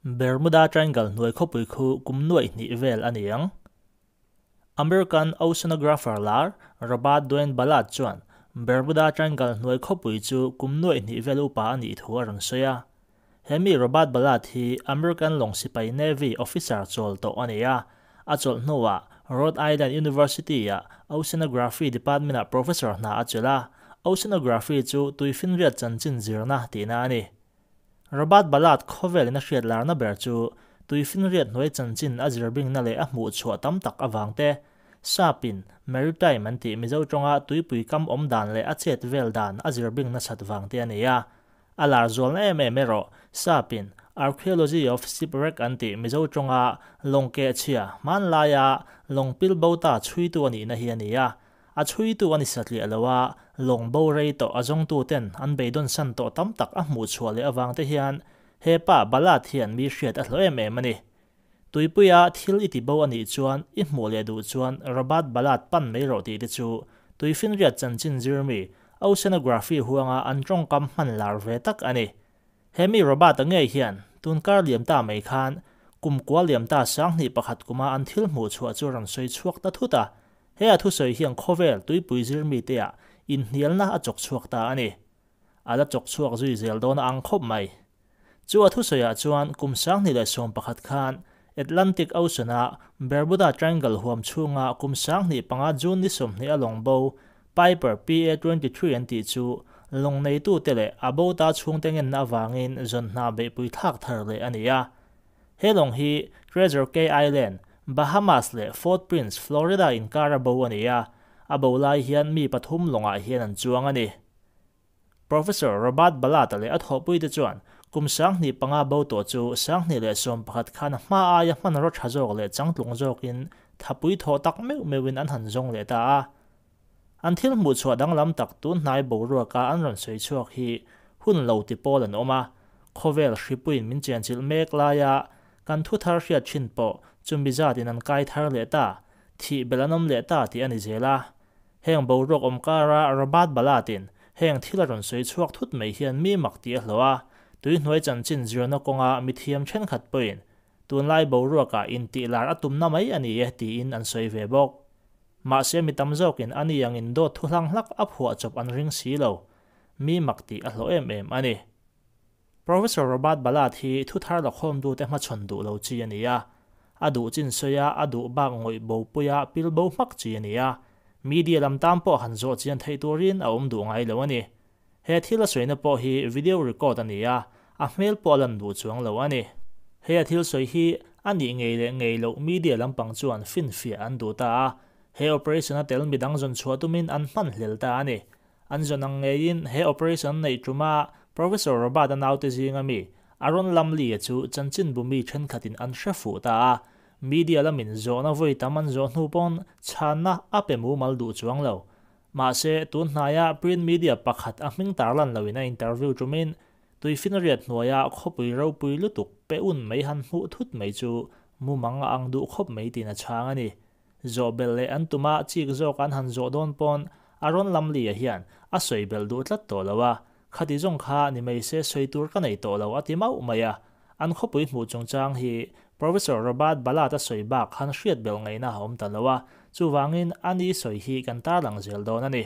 Bermuda Triangle hnuai khawpui khu kum nuaih hnih vel a ni ang. American oceanographer lar Robert Duane Ballard chuan Bermuda Triangle hnuai khawpui chu kum nuaih hnih vel upa a nih thu a rawn sawi a. He mi Robert Ballard hi American lawng sipai Navy officer chawl tawh a ni a, a chawlh hnuah Rhode Island University-ah Oceanography Department-ah professor hna a chelh a, oceanography chu tuifinriat chanchin zirna tihna a ni. Robert Ballard khawvelin a hriat larna ber chu tuifinriat hnuai chanchin a zirbingna leh a hmuh chhuah tam tak avang te, Sapin maritime an tih Mizo tawnga tuipui kam awm dan leh a chet vel dan a zirbing nasat vang te a ni a. A lar zualna em em erawh Sapin archaeology of shipwreck an tih Mizo tawnga lawng keh chhia hmanlaia lawng pil bo ta chhuitu a nihna hi a ni a. A chhuitu a ni satliah lo a, lawng bo rei tawh a zawngtu ten an beidawn san tawh tam tak a hmuh chhuah leh avang te hian he pa Ballard hian mi hriat a hlawh em em a ni. Tuipuia thil i ti bo a nih chuan i hmuh leh duh chuan Robert Ballard pan mai rawh tih te chu tuifinriat chanchin zirmi oceanography huanga an tawngkam hman lar ve tak a ni. He mi Robert-a ngei hian tun kar liam ta mai khan kum kua liam ta 2001 kuma an thil hmuh chhuah chu rawn sawi chhuak ta thut a. He a thusawi hian khawvel tuipui zirmi te-ah inhnialna a chawk chhuak ta a ni. A la chawk chhuak zui zel dawn a ang khawp mai. Chu a thusawiah chuan kum 2011 khan Atlantic Ocean-a Bermuda Triangle huam chhunga kum 2005 June ni 20 a lawng bo Piper PA-23 an tih chu lawng neitu te leh a bo ta chhung te ngenna avangin zawn hna beihpui thlak thar leh a ni a. He lawng hi Treasure Cay Island, Bahamas leh Fort Prince, Florida inkar a bo a ni a, a bo lai hian mi pathum lawngah hian an chuang a ni. Professor Robert Ballard-a leh a thawhpuite chuan kum 2005 bo tawh chu 2011 khan a hma aia hmanraw tha zawk leh changtlung zawkin thapui thawh tak meuh meuhin an han zawng leh ta a. An thil hmuh chhuah danglam tak tun hnai boruaka an rawn sawi chhuak hi hun lo ti pawl an awm a, khawvel hripuiin min chenchilh mek laia kan thu thar hriat thin pawh chumi zatin an kai thar leh ta, thih belh an awm leh ta tih a ni zel a. Heng boruak awm kara Robert Ballard-in heng thil a rawn sawi chhuak thut mai hian mi mak tih a hlawh a, tuihnuai chanchin zirna kawnga mithiam thenkhat pawhin tunlai boruakah intih lar a tumna mai a ni e tiin an sawi ve bawk. Mahse mi tam zawkin a ni angin dawt thu hlang hlak a phuah chawp an ring si lo. Mi mak tih a hlawh em em a ni. Professor Robert Ballard hi thu thar la khawm dute hmachhawn duh lo chi a ni a. A duh chin sawi a, a duh bak ngawih bo puia pil bo hmak chi a ni a. Media lam tan pawh han zawh chian theih turin a awm duh ngai lo a ni. He thil a sawina pawh hi video record a ni a, a hmel pawh a lan duh chuang lo a ni. He a thil sawi hi a nih ngei leh ngei loh media lampang chuan finfiah an duh ta a, he operation a tel midang zawn chhuah tumin an hman hlel ta a ni. An zawn ang ngeiin he operation neih tuma Professor Robert-a naute zinga mi Aaron Lumley-a chu chanchin bumi thenkhatin an hre fuh ta a, media lamin zawhna vawi tam an zawh hnu pawn chhanna a pe mumal duh chuang lo. Mahse, tun hnaia print media pakhat a hming tarlan loin a interview tumin tuifinriat hnuaia khawpui ropui lutuk pe un mai han hmuh thut mai chu mumang a ang duh khawp mai tiin a chhang a ni. Zawh belh leh an tuma chik zawk an han zawh dawn pawn Aaron Lumley-a hian a sawi belh duh tlat tawh lo a, khati zawng kha ni mai se sawi tur ka nei tawh lo a ti mauh mai a. An khawpui hmuh chungchang hi Professor Robert Ballard-a sawi bak khan hriat belh ngaihna a awm ta lo a, chuvangin a ni sawi hi kan tarlang zel dawn a ni.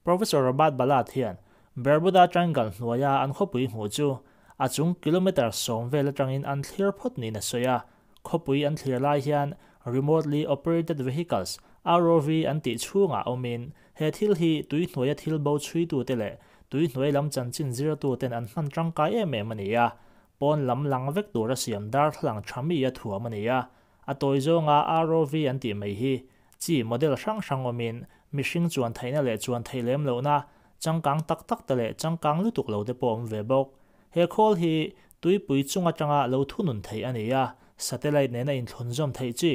Professor Robert Ballard hian Bermuda Triangle hnuaia an khawpui hmuh chu a chung kilometre 10 vel atangin an thlir phawt niin a sawi a. Khawpui an thlir lai hian remotely operated vehicles, ROV, an tih chhungah awmin he thil hi tui hnuaia thil bo chhuitute leh tui hnuai lam chanchin zirtuten an hman tangkai em em a ni a. Pawn lam lang vek tura siam darthlalang tha mi a thuam a ni a. A tawi zawnga ROV an tih mai hi chi model hrang hrang awmin mihring chuan theihna leh chuan theih lem lohna changkang tak tak te leh changkang lutuk lo te pawh awm ve bawk. He khawl hi tuipui chung atanga lo thunun theih a ni a, satellite nena inthlunzawm theih chi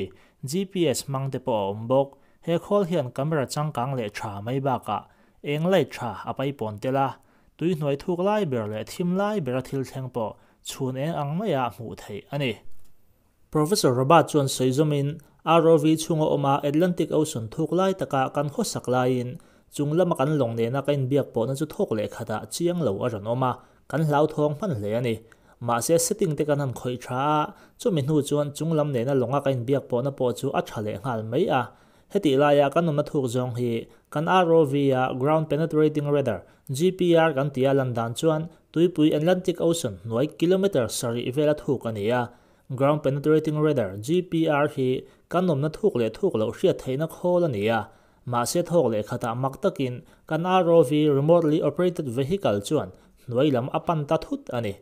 GPS hmang te pawh a awm bawk. He khawl hian camera changkang leh tha mai bakah eng light tha a paipawn tel a, tui hnuai thuk lai ber leh thim lai bera thil thleng pawh chhun eng ang maia hmuh theih a ni. Professor Robert chuan sawi zawmin ROV chhunga awma Atlantic Ocean thuk lai taka kan khawsak laiin chung lama kan lawng nena ka inbiak pawhna chu thawk leh khatah chiang lo a rawn awm a, kan hlau thawng hman hle a ni. Mahse setting te kan han khawih tha a, chumi hnu chuan chung lam nena lawnga kan inbiak pawhna pawh chu a tha leh nghal mai a. Hetih laia kan awmna thuk zawng hi kan ROV a Ground Penetrating Radar, GPR, kan tia lan dan chuan tuipui Atlantic Ocean hnuai kilometre sarih vela thuk a ni a. Ground Penetrating Radar, GPR, hi kan awmna thuk leh thuk loh hriat theihna khawl a ni a. Mahse thawk leh khatah mak takin kan ROV, Remotely Operated Vehicle, chuan hnuai lam a pan ta thut a ni.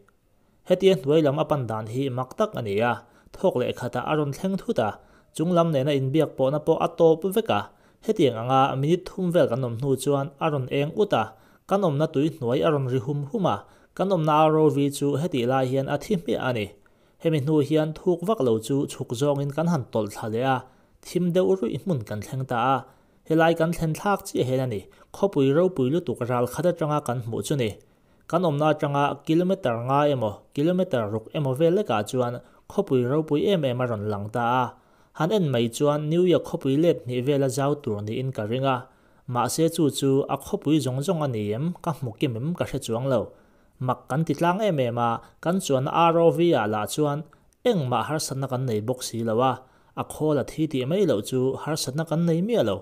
Hetia hnuai lam a pan dan hi mak tak a ni a, thawk leh khatah a rawn thleng thut a, chung lam nena inbiak pawhna pawh a tawp vek a. Hetiang anga minute thum vel kan awm hnu chuan a rawn eng ut a, kan awmna tui hnuai a rawn ri hum hum a, kan awmna ROV chu hetih lai hian a thi hmiah a ni. Hemi hnu hian thuk vak lo chu chhuk zawngin kan han tawlh thla leh a, thim deuh ruih hmun kan thleng ta a. Helai kan thlen thlak chiah hian a ni, khawpui ropui lutuk ral khat atanga kan hmuh chu ni. Kan awmna atanga kilometre nga emaw, kilometre ruk emaw vel lekah chuan khawpui ropui em em a rawn lang ta a. Han en mai chuan New York khawpui let hnih vela zau tur niin ka ring a. Mahse chu chu a khawpui zawng zawng a ni em, ka hmu kim em ka hre chuang lo. Mak kan ti tlang em em a, kan chuanna ROV ah lah chuan engmah harsatna kan nei bawk si lo a, a khawl a thi tih mai loh chu harsatna kan nei miah lo.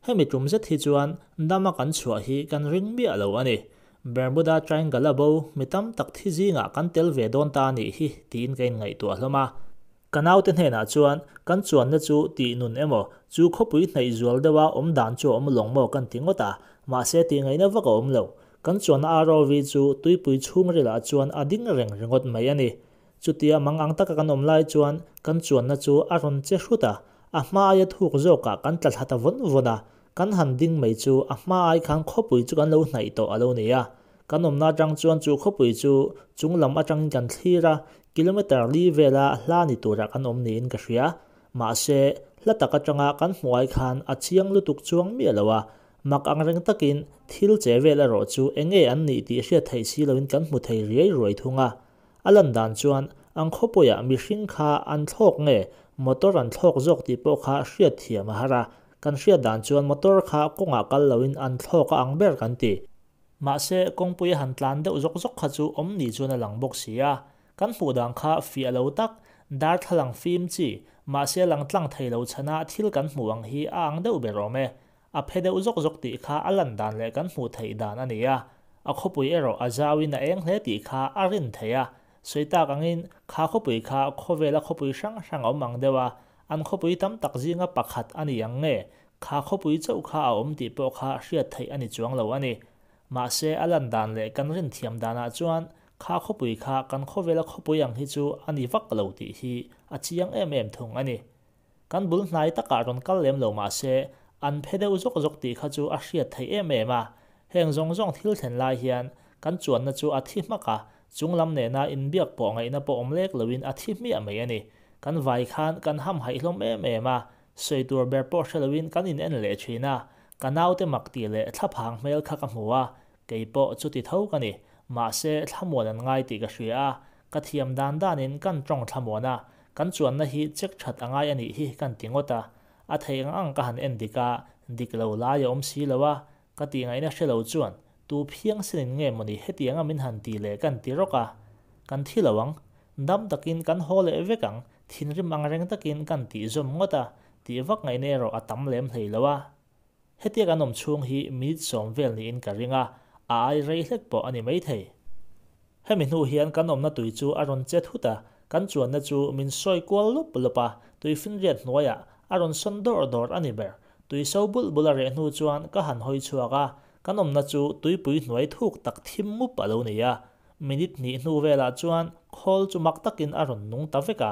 Hemi tum zet hi chuan dama kan chhuah hi kan ring miah lo a ni. Bermuda Triangle a bo mi tam tak thi zingah kan tel ve dawn ta a nih hi tiin ka inngaihtuah hlawm a. Ka naute hnenah chuan kan chuanna chu tih nun emaw chu khawpui hnaih zual deuha awm dan chu a awm lawng maw kan ti ngawt a, mahse tih ngaihna vak a awm lo. Kan chuanna ROV chu tuipui chhungrilah chuan a ding reng ringawt mai a ni. Chutia mang ang taka kan awm lai chuan kan chuanna chu a rawn che hrut a, a hma aia thuk zawkah kan tla thla ta vawn vawn a, kan han ding mai chu a hma ai khan khawpui chu kan lo hnaih tawh a lo ni a. Kan awmna atang chuan chu khawpui chu chung lam atangin kan thlir a, kilometre li vela hla ni turah kan awm niin ka hria. Mahse, hla tak atanga kan hmuh ai khan a chiang lutuk chuang miah lo a, mak ang reng takin thil che vel erawh chu enge an nih tih hriat theih si loin kan hmu thei riai ruai thung a. A lan dan chuan ang khawpuiah mihring kha an thlawk nge motor an thlawk zawk tih pawh kha hriat thiam a har a, kan hriat dan chuan motor kha kawngah kal loin an thlawk a ang ber kan ti. Mahse, kawngpui a han tlan deuh zawk zawk kha chu awm ni chuan a lang bawk si a. Kan hmuh dan kha fiah lo tak, darthlalang fim chi, mahse lang tlang thei lo chhana thil kan hmuh ang hi a ang deuh ber awm e. A phe deuh zawk zawk tih kha a lan dan leh kan hmuh theih dan a ni a. A khawpui erawh a zauin a eng hle tih kha a rin theih a. Sawi tak angin kha khawpui kha khawvela khawpui hrang hrang a awm ang deuh a, an khawpui tam tak zinga pakhat a ni ang nge Kha khawpui chauh kha a awm tih pawh kha hriat theih a ni chuang lo a ni. Mahse, a lan dan leh kan rin thiam danah chuan kha khawpui kha kan khawvela khawpui ang hi chu a ni vak lo tih hi a chiang em em thung a ni. Kan bul hnai takah rawn kal lem lo mahse, an phe deuh zawk zawk tih kha chu a hriat theih em em a. Heng zawng zawng thil thlen lai hian kan chuanna chu a thi hmak a, chung lam nena inbiak pawh ngaihna pawh awm lek loin a thi hmiah mai a ni. Kan vai khan kan hamhaih hlawm em em a, Sawi tur ber pawh hre loin kan in en leh thin a, ka naute mak tih leh thlaphang hmel kha ka hmu a, kei pawh chuti tho ka ni. Mahse, thlamuan an ngai tih ka hria a, ka thiam dan danin kan tawng thlamuan a, kan chuanna hi check that a ngai a nih hi kan ti ngawt a. A theih ang ang ka han en dik a, dik lo lai a awm si lo a, ka tih ngaihna hre lo chuan tu phiang sinin nge mawni hetianga min han ti leh kan ti rawk a, kan thi lo ang, dam takin kan haw leh vek ang Thinrim ang reng takin kan tih zawm ngawt a, tih vak ngaihna erawh a tam lem hlei lo a. Hetia kan awm chhung hi minute sawm vel niin ka ring a, a ai rei hlek pawh a ni maithei. Hemi hnu hian kan awmna tui chu a rawn che thut a, kan chuanna chu min sawi kual lawp lawp a, tuifinriat hnuaiah a rawn sawn dawr dawr a ni ber. Tui so bulh bulh a reh hnu chuan ka han hawi chhuak a, kan awmna chu tuipui hnuai thuk tak thim mup a lo ni a, Minute hnih hnu velah chuan khawl chu mak takin a rawn nung ta vek a,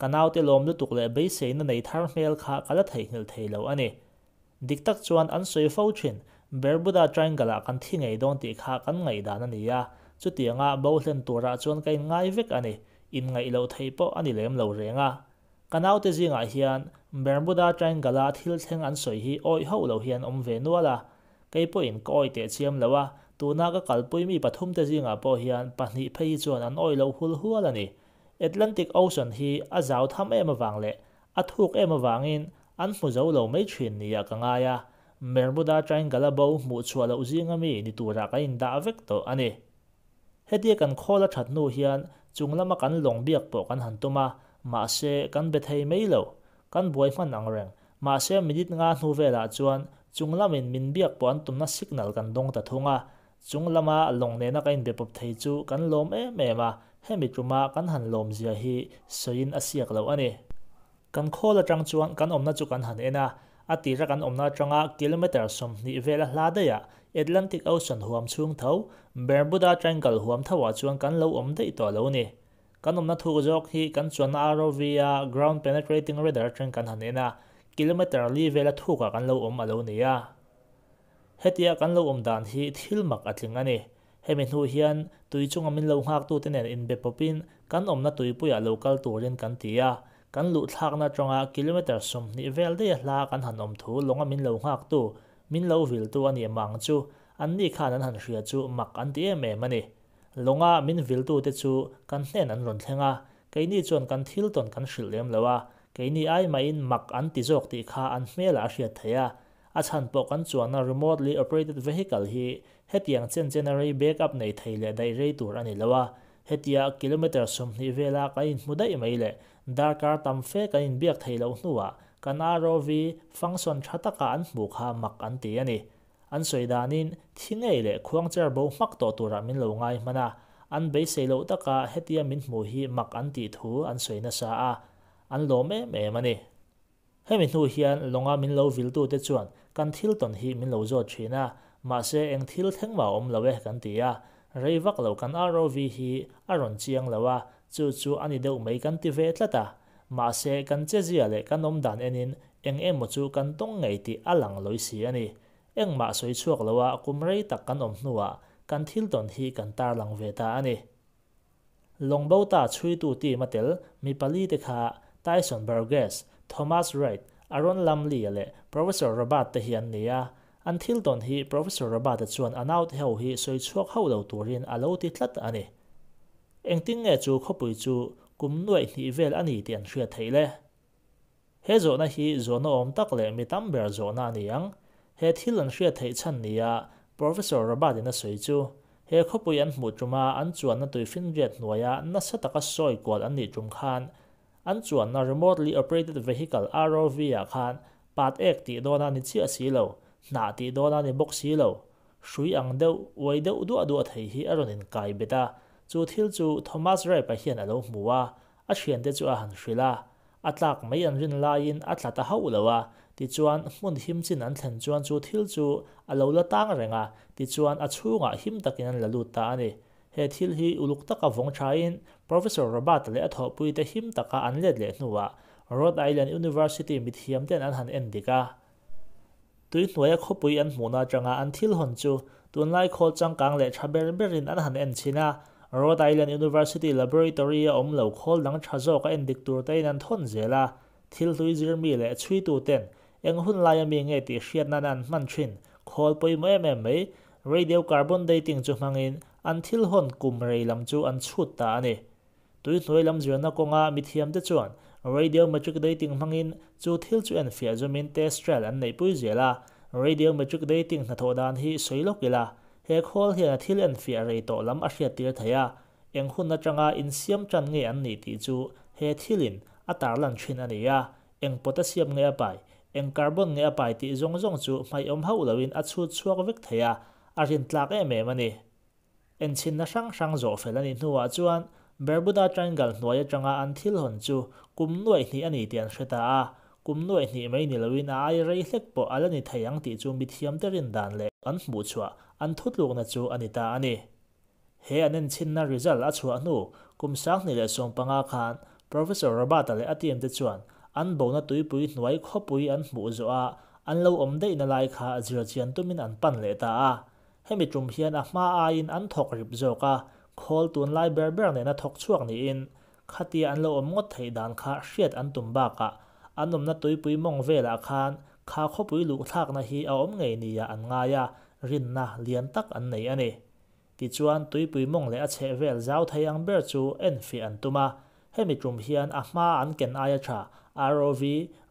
ka naute lawm lutuk leh beiseina nei thar hmel kha ka la theihnghilh thei lo a ni. Dik tak chuan an sawi fo thin, Bermuda Triangle-ah kan thi ngei dawn tih kha kan ngaihdan a ni a, chutianga bo hlen turah chuan ka inngai vek a ni, inngaih loh theih pawh a ni lem lo reng a. Ka naute zingah hian Bermuda Triangle-a thil thleng an sawi hi awih hauh lo hian awm ve nual a, Kei pawhin ka awih teh chiam lo a, tuna ka kalpui mi pathumte zingah pawh hian pahnih phei hi chuan an awih lo hul hual a ni. Atlantic Ocean hi a zau tham em avang leh a thuk em avangin an hmu zo lo mai thin nia ka ngai a, Bermuda Triangle-a bo hmuh chhuah loh zinga mi ni turah kan indah vek tawh a ni. Hetia kan khawl a that hnu hian chung lama kan lawng biak pawh kan han tum a, mahse kan be thei mai lo. Kan buai hman ang reng. Mahse minute nga hnu velah chuan chung lamin min biak pawh an tumna signal kan dawng ta thung a. Chung lama lawng nena ka inbe pawp thei chu kan lawm em em a, hemi tuma kan han lawm zia hi sawiin a siak loh a ni. Kan khawl atang chuan kan awmna chu kan han en a, a tira kan awmna atanga kilometre 20 vela hla daihah Atlantic Ocean huam chhung tho, Bermuda Triangle huam thoah chuan kan lo awm daih tawh lo ni. Kan awmna thuk zawk hi kan chuanna ROV a ground penetrating radar atang kan han en a, kilometre li vela thukah kan lo awm a lo ni a. Hetia kan lo awm dan hi thil mak a tling a ni. Hemi hnu hian tui chunga min lo nghaktute nen inbe pawpin kan awmna tuipuiah lo kal turin kan ti a. Kan luh thlakna atanga kilometre 20 vel daih a hla kan han awm thu lawnga min lo nghaktu, min lo viltu a nih mang chu anni khan an han hria chu mak an ti em em a ni. Lawnga min viltute chu kan hnen an rawn thleng a, keini chuan kan thil tawn kan hrilh lem lo a, keini ai mahin mak an ti zawk tih kha an hmelah a hriat theih a. A chhan pawh kan chuanna remotely operated vehicle hi hetiang chen chena rei backup nei thei leh daih rei tur a ni lo a. Hetia kilometre 20 vela kan inhmu daih mai leh darkar tam fe kan inbiak thei loh hnuah kan ROV function tha taka an hmuh kha mak an ti a ni. An sawi danin thi ngei leh khuangcher bo hmak tawh turah min lo ngai hman a, an beisei loh taka hetia min hmuh hi mak an tih thu an sawi nasa a, an lawm em em a ni. Hemi hnu hian lawnga min lo viltute chuan kan thil tawn hi min lo zawt thin a, mahse eng thil thleng mah a awm lo e kan ti a, rei vak lo kan ROV hi a rawn chiang lo a, chu chu a ni deuh mai kan ti ve tlat a. Mahse kan chezia leh kan awm dan enin eng emaw chu kan tawng ngei tih a lang lawi si a ni. Engmah sawi chhuak lo a kum rei tak kan awm hnuah kan thil tawn hi kan tarlang ve ta a ni. Lawng bo ta chhuitu team a tel mi pali te kha Tyson Burgess, Thomas Wright, Aaron Lumley leh Professor Robert te hi an ni a. An thil tawn hi Professor Robert chuan a naute ho hi sawi chhuak hauh lo turin a lo ti tlat a ni. Engtin nge chu khawpui chu kum nuaih hnih vel a ni tih an hriat theih le. He zawhna hi zawhna awm tak leh mi tam ber zawhna a ni ang. He thil an hriat theih chhan ni a Professor Robert in a sawi chu he khawpui an hmuh tuma an chuanna tuifinriat hnuaia nasa taka sawi kual an nih tum khan an chuanna remotely operated vehicle ROV ah khan pat ek tih dawna ni chiah si lo, hnah tih dawna ni bawk si lo, hrui ang deuh uai deuh duah duah thei hi a rawn inkai bet a. Chu thil chu Thomas Rape-a hian a lo hmu a, a thiante chu a han hrilh a. A tlak mai an rin laiin a tla ta hauh lo a, tichuan hmun him chin an thlen chuan chu thil chu a lo la tang reng a, tichuan a chhungah him takin an la lut ta a ni. He thil hi uluk taka vawng thain Professor Robert leh a thawhpuite him taka an let leh hnuah Rhode Island University mithiam ten an han en dik a. Tui hnuaia khawpui an hmuhna atanga an thil hawn chu tunlai khawl changkang leh tha ber berin an han en chhin a. Rhode Island University Laboratory a awm lo khawl dang tha zawk a en dik tur tein an thawn zel a. Thil hlui zirmi leh chhuitu ten eng hun laia mi nge tih hriat nan an hman thin khawl pawimawh em em mai radiocarbon dating chu hmangin an thil hawn kum rei lam chu an chhut ta a ni. Tui hnuai lam zirna kawnga mithiam te chuan radiometric dating hmangin chu thil chu en fiah zumin test trial an neih pui zel a. Radiometric dating hnathawh dan hi sawi lawk ila, he khawl hian a thil en fiah rei tawh lam a hriat tir thei a, eng hun atanga insiam tan nge an nih tih chu he thilin a tarlan thin a ni a. Eng potassium nge a pai, eng carbon nge a pai tih zawng zawng chu hmaih awm hauh loin a chhut chhuak vek thei a, a rin tlak em em a ni. En chinna hrang hrang zawh fel a nih hnuah chuan Bermuda Triangle hnuai atanga an thil hawn chu kum nuaih hnih a ni tih an hre ta a. Kum nuaih hnih mai ni loin a ai rei hlek pawh a la ni thei ang tih chu mithiam te rin dan leh an hmuh chhuah an thutlukna chu a ni ta a ni. He an en chinna result a chhuah hnu kum 2015 khan Professor Robert-a leh a team te chuan an bona tuipui hnuai khawpui an hmuh zawh a, an lo awm daihna lai kha zir chian tumin an pan leh ta a. Hemi tum hian a hma aiin an thawk rip zawk a, khawl tunlai ber ber nena thawk chhuak niin khatia an lo awm ngawt theih dan kha hriat an tum bakah an awmna tuipui mawng velah khan kha khawpui luh thlakna hi a awm ngei nia an ngai a, rinna lian tak an nei a ni. Tichuan tuipui mawng leh a chheh vel zau thei ang ber chu en fiah an tum a. Hemi tum hian a hma an ken aia tha ROV,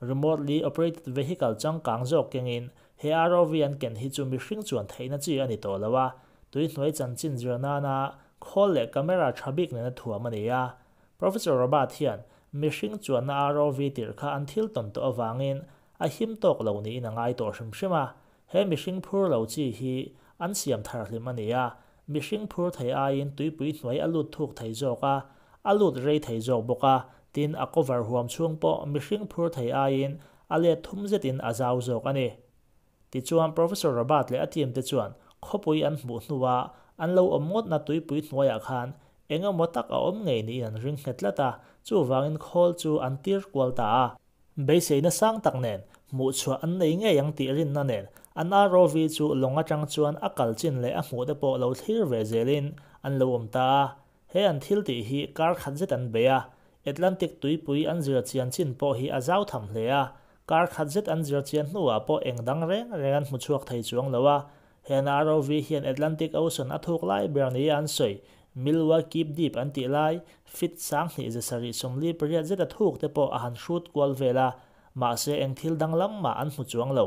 remotely operated vehicle changkang zawk kengin he ROV an ken hi chu mihring chuan theihna chi a ni tawh lo a. Tui hnuai chanchin zir nana khawl Khawl leh camera tha bik nena thuam a ni a. Professor Robert hian mihring chuanna ROV tirh kha an thil tawn tawh avangin a him tawk lo niin a ngai tawh hrim hrim a. He mihring phur lo chi hi an siam thar hlim a ni a, mihring phur thei aiin tuipui hnuai a lut thuk thei zawk a, a lut rei thei zawk bawk a, tin a cover huam chhung pawh mihring phur thei aiin a let thum zetin a zau zawk a ni. Tichuan Professor Robert leh a team te chuan khawpui an hmuh hnua an lo awm ngawtna tuipui hnuaiah khan eng emaw tak a awm ngei niin an ring nghet tlat a, chuvangin khawl chu an tir kual ta a. Beiseina sang tak nen, hmuhchhuah an nei ngei ang tih rinna nen an ROV chu lawng atang chuan a kal chin leh a hmuh te pawh lo thlir ve zelin an lo awm ta a. He an thil tih hi kar khat zet an bei a, Atlantic tuipui an zir chian chin pawh hi a zau tham hle a, kar khat zet an zir chian hnuah pawh eng dang reng reng an hmu chhuak thei chuang lo a. He an ROV hian Atlantic Ocean a thuk lai ber nia an sawi, Milwaukee Deep an tih lai, feet 2748 zet a thuk te pawh a han hrut kual vel a, mahse eng thil danglam mah an hmu chuang lo.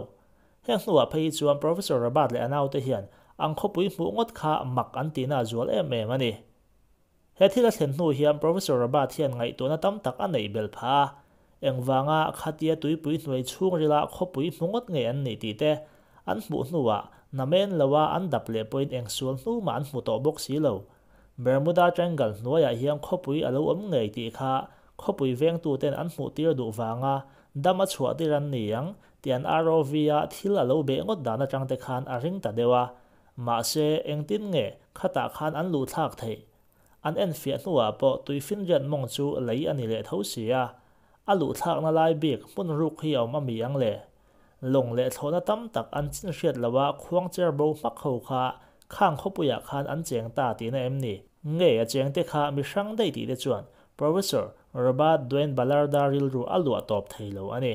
Heng hnuah phei hi chuan Professor Robert leh a naute hian an khawpui hmuh ngawt kha mak an tihna a zual em em a ni. He thil a thlen hnu hian Professor Robert hian ngaihtuahna tam tak a neih belh phah a, engvanga khatia tuipui hnuai chhungrila khawpui hmu ngawt ngei an nih tih te an hmuh hnuah namen loa an dap leh pawhin eng sual hnu mah an hmu tawh bawk si lo. Bermuda Triangle hnuaiah hian khawpui a lo awm ngei tih kha khawpui vengtuten an hmuhtir duh vanga dam a chhuahtir an ni ang tih an ROV-a thil a lo beh ngawt dan atang te khan a ring ta deuh a. Mahse, engtin nge khatah khan an luh thlak theih? An enfiah hnuah pawh tuifinriat mawng chu lei a ni leh tho si a, a luh thlakna lai bik hmun ruk hi a awm a mi ang le? Lawng leh thlawhna tam tak an chin hriat loha khuang cher bo hmak ho kha khang khawpuiah khan an cheng ta tihna em ni? Nge a chengte kha mi hrang daih tih te chuan Professor Robert Dwayne Ballarda rilru a luah tawp thei lo a ni.